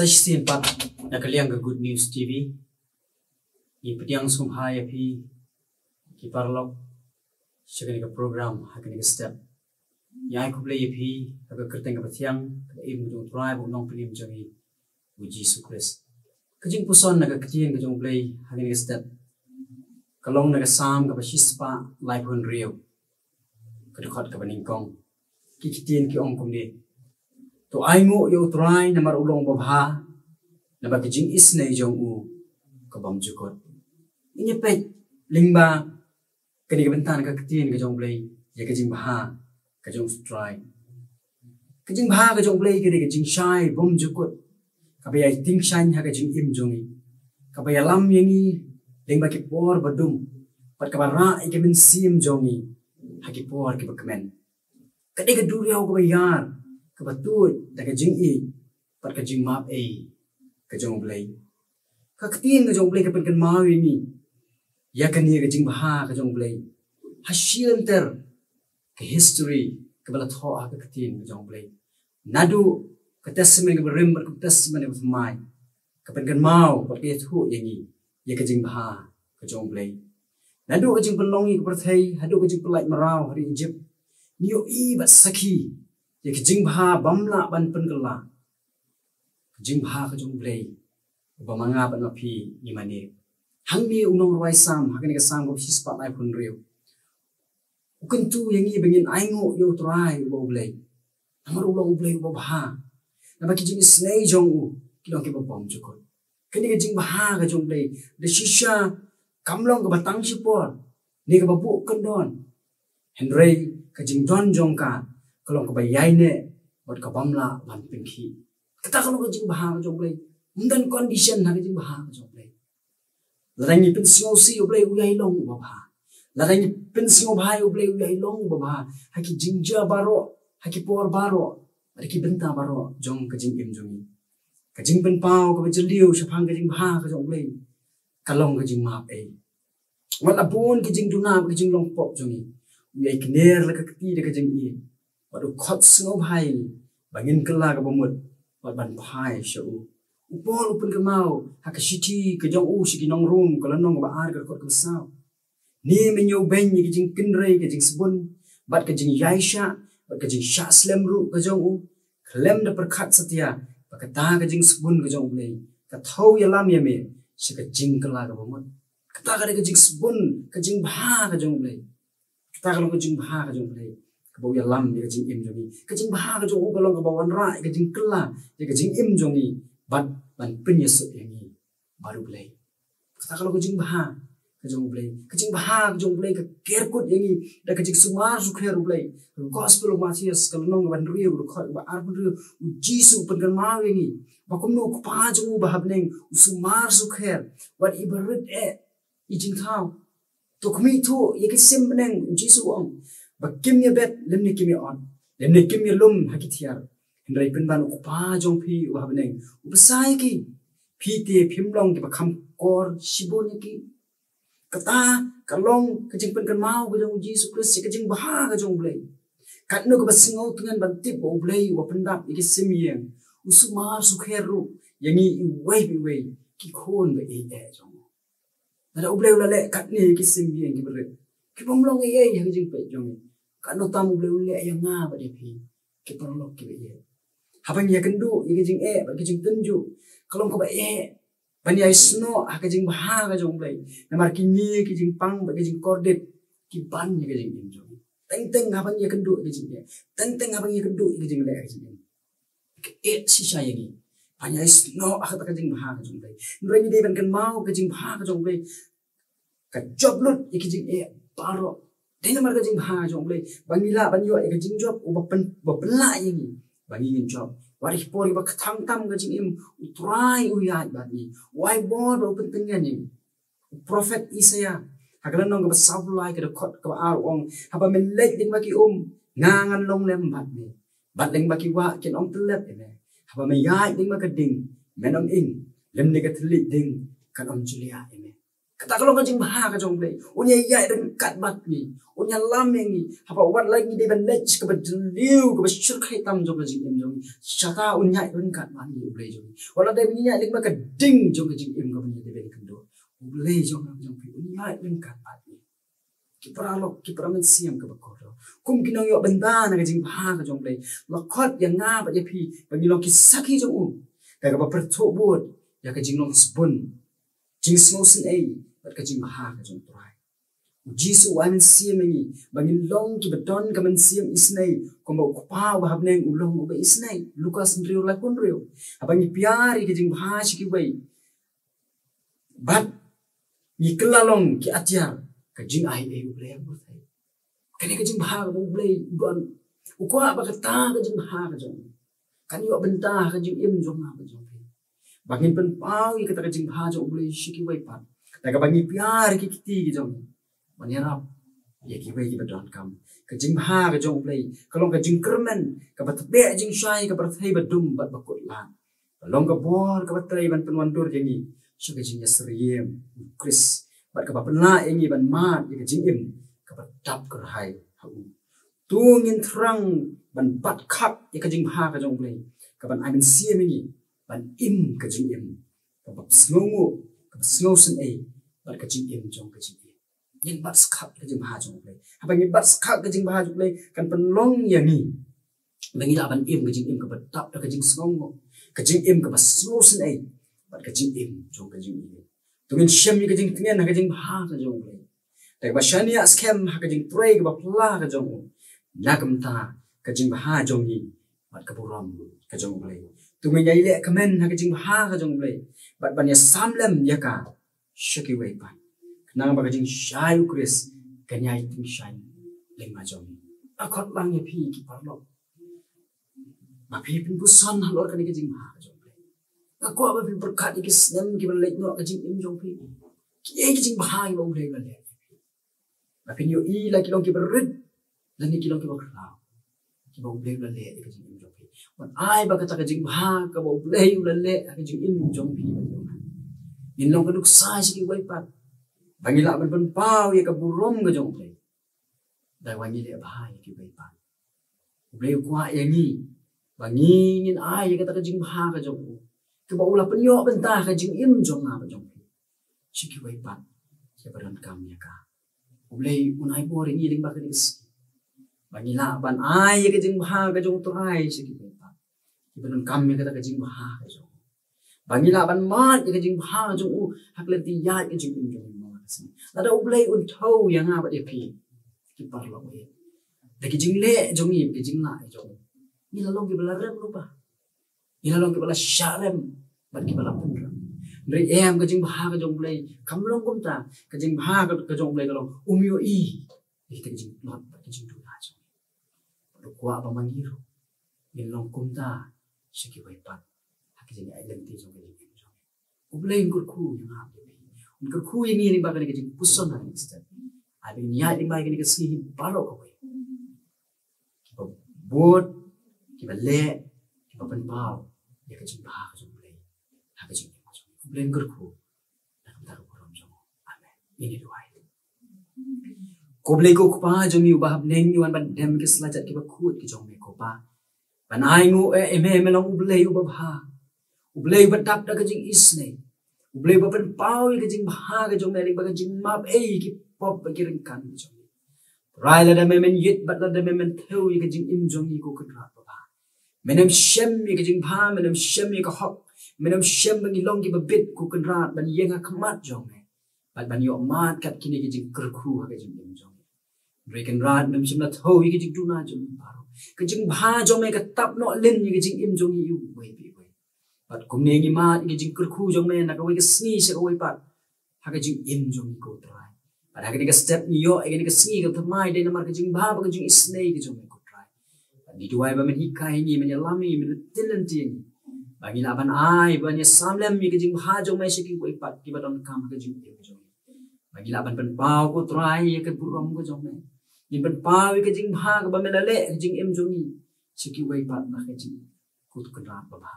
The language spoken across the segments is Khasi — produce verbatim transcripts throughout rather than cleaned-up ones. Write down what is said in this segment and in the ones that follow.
Sa shisien pat na ka liang ka Good News T V, ngi pdiang sngewbha ïa phi ki paralok sha kane ka program ha kane ka step. Ngi ai khublei ïa phi ha ka kyrteng kaba thiang kaba im ka jong U Trai bad U Nongpynim jong ngi, U Jisu Khrist. Ka jingpuson na ka ktien ka jong U Blei ha kane ka step ka long na ka Salm kaba shispah laiphew hynriew, ka dkhot kaba nyngkong. Ki ktien ki ong kumne: To ainguh ïa U Trai namar u long uba bha, naba ka jingisynei jong u ka bymjukut. Ngin ïa peit lyngba kane ka bynta na ka ktien ka jong U Blei ïa ka jingbha ka jong U Trai. Ka jingbha ka jong U Blei ka dei ka jingshai bymjukut kaba ïai tyngshaiñ ha ka jingim jong ngi, kaba ïalam ïa ngi lyngba ki por ba dum bad kaba rah ïa ka mynsiem jong ngi ha ki por kiba kmen. Ka dei ka duriaw kaba ïar kaba tuid da ka jingïeit bad ka jingmap ei ka jong U Blei. Ka ktien ka jong U Blei ka pynkynmaw ïa ngi ïa kane ka jingbha ka jong U Blei ha shi lynter ka history kaba la thoh ha ka ktien ka jong U Blei. Naduh ka Testament kaba rim bad ka Testament kaba thymmai, ka pynkynmaw bad ka ïathuh ïa ngi ïa ka jingbha ka jong U Blei. Naduh ka jingpynlong ïa ka pyrthei haduh ka jingpynlait mraw ha ri Egypt, ngi ïohi bad sakhi ïa ka jingbha bym lah ban pynkylla, ka jingbha ka jong U Blei uba ma nga bad ma phi ngi mane. Hangne u nongrwai Salm ha kane ka Salm kaba shispah laiphew hynriew u kyntu ïa ngi ba ngin ainguh ïa U Trai uba U Blei, namar u long U Blei uba bha, naba ki jingisynei jong u ki long kiba bymjukut. Kane ka jingbha ka jong U Blei da shisha kam long kaba tang shipor ne kaba buh kyndon, hynrei ka jingdon jong ka ka long kaba ïaineh bad ka bym lah ban pynkhih. Kata ka long ka jingbha ka jong U Blei. Ym don condition ha ka jingbha ka jong U Blei. Lada ngi pynsngewsih ïa U Blei u ïai long uba bha. Lada ngi pynsngewbha ïa U Blei u ïai long uba bha ha ki jingjia baroh, ha ki por baroh, ha ki bynta baroh jong ka jingim jong ngi. Ka jingpynpaw kaba jylliew shaphang ka jingbha ka jong U Blei ka long ka jingmap ei. Wat la bun ki jingduna bad ki jinglong pop jong ngi, u ïai kner la ka kti da ka jingïeit bad u khot sngewbha ïa ngi ba ngin kylla kaba mut bad ban phai sha u. U Paul u pynkynmaw ha ka shithi ka jong u sha ki nong Rom, ka lynnong kaba ar, ka dkhot kaba saw: Ne men ïa u beiñ ïa ka jingkynrei ka jingsbun bad ka jingïaishah bad ka jingshah slem ruh ka jong u, khlem da pyrkhat satia ba kata ka jingsbun ka jong U Blei ka thew ïalam ïa me sha ka jingkylla kaba mut. Kata ka dei ka jingsbun, ka jingbha ka jong U Blei. Kata ka long ka jingbha ka jong U Blei kaba u ïalam ïa ka jingim jong ngi. Ka jingbha ka jong u ka long kaba wanrah ïa ka jingkylla ïa ka jingim jong ngi bad ban pynïasuk ïa ngi bad U Blei. Kata ka long ka jingbha ka jong U Blei. Ka jingbha ka jong U Blei ka ker kut ïa ngi da ka jingsumar sukher U Blei. Ka Gospel u Mathaios, ka lynnong kaba hynriew, ka dkhot kaba arphew hynriew, U Jisu u pynkynmaw ïa ngi ba kumno u Kpa jong u ba ha bneng u sumar sukher wat i barit eh i jingthaw. To khmih thuh ïa ki sim bneng, U Jisu u ong, ba kim ïa bet lymne kim ïa ot lymne kim ïa lum ha ki thiar. Hynrei pynban u Kpa jong phi uba ha bneng u bsa ïa ki. Phi te phim long kiba kham kor shibun ïa ki. Kata ka long ka jingpynkynmaw ka jong U Jisu Khrist ïa ka jingbha ka jong U Blei. Katno kaba sngewtngen ban tip ba U Blei uba pyndap ïa ki sim ïing u sumar sukher ruh ïa ngi iwei pa iwei ki khun ba ïeit eh jong u. Lada U Blei u la leh katne ïa ki sim ïing ki barit ki bym long ei ei ha ka jingpeit jong ngi, katno tam U Blei u leh ïa nga bad ïa phi ki paralok kiba ïeit. Haba ngi ïakynduh ïa ka jingeh bad ka jingtynjuh, ka long kaba eh ban ïai snoh ha ka jingbha ka jong U Blei. Namar kine ki jingpang bad ki jingkordit ki ban ïa ka jingim jong ngi. Teng teng haba ngi ïakynduh ïa ka jingeh, teng teng haba ngi ïakynduh ïa ka jingleh ka jingim, ka eh shisha ïa ngi ban ïai snoh ha kata ka jingbha ka jong U Blei. Hynrei ngi dei ban kynmaw ka jingbha ka jong U Blei ka jop lut ïa ki jingeh baroh. Dei namar ka jingbha ka jong U Blei ba ngi lah ban ïoh ïa ka jingjop uba pyn, uba pynlah ïa ngi ba ngi ngin jop. Wat ïa ki por kiba kthang tam ka jingim, U Trai u ïaid bad ngi, u ai bor bad u pyntngen ïa ngi. U prophet Isaiah ha ka lynnong kaba sawphew lai, ka dkhot kaba ar u ong, haba men leit lyngba ki um, nga ngan long lem bad me. Bad lyngba ki wah kin ym tyllep ïa me. Haba me ïaid lyngba ka ding, men ym ing, lymne ka thylliej ding kan ym juliah ïa me. Kata ka long ka jingbha ka jong U Blei. Un ïa ïaid ryngkat bad ngi. Un ïalam ïa ngi. Haba wat la ngi dei ban leit sha kaba jylliew, kaba shyrkhei tam jong ka jingim jong ngi, shata un ïaid ryngkat bad ngi U Blei jong ngi. Wat la dei ban ïaid lyngba ka ding jong ka jingim kaba ngi dei ban kynduh, U Blei jong nga jong phi un ïaid ryngkat bad ngi. Ki paralok, ki para mynsiem kiba kordor, kum ki nongïoh bynta na ka jingbha ka jong U Blei, la khot ïa nga bad ïa phi ba ngin long ki sakhi jong u da kaba pyrthuh bud ïa ka jinglong sbun, jingsngewsynei bad ka jingbha ka jong U Trai. U Jisu u ai mynsiem ïa ngi ba ngin long kiba don ka mynsiem isynei, kumba u Kpa uba ha bneng u long uba isynei. Lukas hynriew, laiphew hynriew. Haba ngi piar ïa ka jingbha sha kiwei bad ngi kylla long ki atiar, ka jingai ei U Blei ha ka pyrthei. Kane ka jingbha kaba U Blei u don, u kwah ba kata ka jingbha ka jong u kan ïoh bynta ha ka jingim jong nga bad jong phi. Ba ngin pynpaw ïa kata ka jingbha jong U Blei sha kiwei pat da kaba ngi piar ïa ki kti ki jong ngi ban ïarap ïa kiwei kiba donkam. Ka jingbha ka jong U Blei ka long ka jingkyrmen kaba tbeh jingshai, ka pyrthei ba dum bad ba kut lad. Ka long ka bor kaba trei ban pynwandur ïa ngi sha ka jingïasyriem U Khrist bad kaba pynlah ïa ngi ban mad ïa ka jingim kaba dap kyrhai ha u. To ngin thrang ban bat khap ïa ka jingbha ka jong U Blei, kaban ai mynsiem ïa ngi ban im ka jingim kaba sngewnguh, kaba sngewsynei bad ka jingim jong ka jingim. Ngin bat skhap ka jingbha jong U Blei. Haba ngi bat skhap ka jingbha jong U Blei, kan pynlong ïa ngi ba ngi lah ban im ka jingim kaba dap da ka jingsngewnguh, ka jingim kaba sngewsynei bad ka jingim jong ka jingim. To ngin shem ïa ka jingtngen ha ka jingbha ka jong U Blei, da kaba shaniah skhem ha ka jingtrei kaba phylla ka jong u, na ka bynta ka jingbha jong ngi bad ka burom ka jong U Blei. To ngin ïai leh kmen ha ka jingbha ka jong U Blei bad ban ïasam lem ïa ka sha kiwei pat, khnang ba ka jingshai U Khrist kan ïai tyngshaiñ lyngba jong ngi. Nga khot lang ïa phi ki paralok ba phi pynpuson halor kane ka jingbha ka jong U Blei. Nga kwah ba phin pyrkhat ïa ki snem kiba leit noh ka jingim jong phi. Kiei ki jingbha kiba U Blei u la leh? Ba phin ïohi la ki long kiba rit lane ki long kiba khraw kiba U Blei u la leh ïa ka jingim jong phi. Ban ai ba kata ka jingbha kaba U Blei u la leh ïa ka jingim jong phi bad jong nga, ngin long ka nuksa sha kiwei pat ba ngi lah ban pynpaw ïa ka burom ka jong U Blei da kaba ngi leh bha ïa kiwei pat. U Blei u kwah ïa ngi ba ngi ngin ai ïa kata ka jingbha ka jong u, kaba u la pynïoh bynta ha ka jingim jong nga bad jong phi, sha kiwei pat kiba donkam ïa ka. U Blei un ai bor ïa ngi lyngba kane ka sngi ba ngi lah ban ai ïa ka jingbha ka jong U Trai sha kiwei pat kiba donkam ïa kata ka jingbha ka jong u. Ba ngi lah ban mad ïa ka jingbha ka jong u ha ka lynti ïaid ka jingim jong ngi man la ka sngi. Lada U Blei un thew ïa nga bad ïa phi ki paralok, da ki jingleh jong ngi, ki jinglah jong ngi, ngi la long kiba la rem lypa. Ngi la long kiba la shah rem bad kiba la pynrem. Hynrei em, ka jingbha ka jong U Blei kam long kumta. Ka jingbha ka, ka jong U Blei ka long um ïohi ïa kita ki jingtlot bad ki jingduna jong ngi. Bad u kwah ba ma ngi ruh ngin long kumta sha kiwei pat ha ki jingïaid lynti jong ka jingim jong ngi. U Blei un kyrkhu ïa nga, un kyrkhu ïa ngi lyngba kane ka jingpuson ha kane ka step. Ai ba ngin ïaid lyngba kane ka sngi hi baroh kawei kiba bud, kiba leh, kiba pynpaw ïa ka jingbha ka jong U Blei ha ka jingim ka jong ngi. U Blei un kyrkhu na ka bynta ka burom jong u. Amen. Ngin ïa duwai. Ko Blei ko Kpa jong ngi uba ha bneng, ngi wan ban dem ki slajat kiba khuid ki jong me ko Pa. Ban ai nguh ïa me, me long U Blei uba bha, U Blei uba dap da ka jingisynei, U Blei uba pynpaw ïa ka jingbha ka jong me lyngba ka jingmap ei ki pop bad ki ryngkang ki jong ngi. Trai, lada me men ïit bad lada me men thew ïa ka jingim jong ngi ko Kynrad babha, men ym shem ïa ka jingbha, men ym shem ïa ka hok, men ym shem ba ngi long kiba bit ko Kynrad ban ïeng ha khmat jong me bad ban ïoh mad kat kine ki jingkyrkhu ha ka jingim jong ngi. Hynrei Kynrad, me men shym la thew ïa ka jingduna jong ngi baroh. Ka jingbha jong me ka tap noh lynti ïa ka jingim jong ngi iwei pa iwei. Bad kumne ngi mad ïa ka jingkyrkhu jong me na kawei ka sngi sha kawei pat ha ka jingim jong ngi ko Trai. Bad ha kane ka step ngi ïoh ïa kane ka sngi ka thymmai dei namar ka jingbha bad ka jingisynei ka jong me ko Trai. Bad ngi duwai ba men hikai ïa ngi, men ïalam ïa ngi, men ïatin lynti ïa ngi, ba ngi lah ban ai, ban ïasam lem ïa ka jingbha jong me sha kiwei pat kiba donkam ha ka jingim jong ngi. Ba ngi lah ban pynpaw ko Trai ïa ka burom ka jong me. Ngin pynpaw ïa ka jingbha kaba me la leh ha ka jingim jong ngi sha kiwei pat na ka jingim, ko Kynrad babha.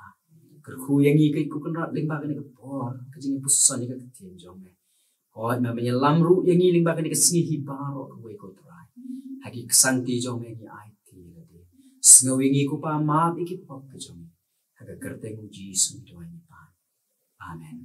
Kyrkhu ïa ngi ko Kynrad lyngba kane ka por ka jingïapuson ïa ka ktien jong me. Ko Trai, me ban ïalam ruh ïa ngi lyngba kane ka sngi hi baroh kawei, ko Trai. Ha ki ksangti jong me ngi aiti ïa lade. Sngew ïa ngi, ko Pa, map ïa ki pop ka jong ngi. Ha ka kyrteng u Jisu ngi duwai ngi pan. Amen.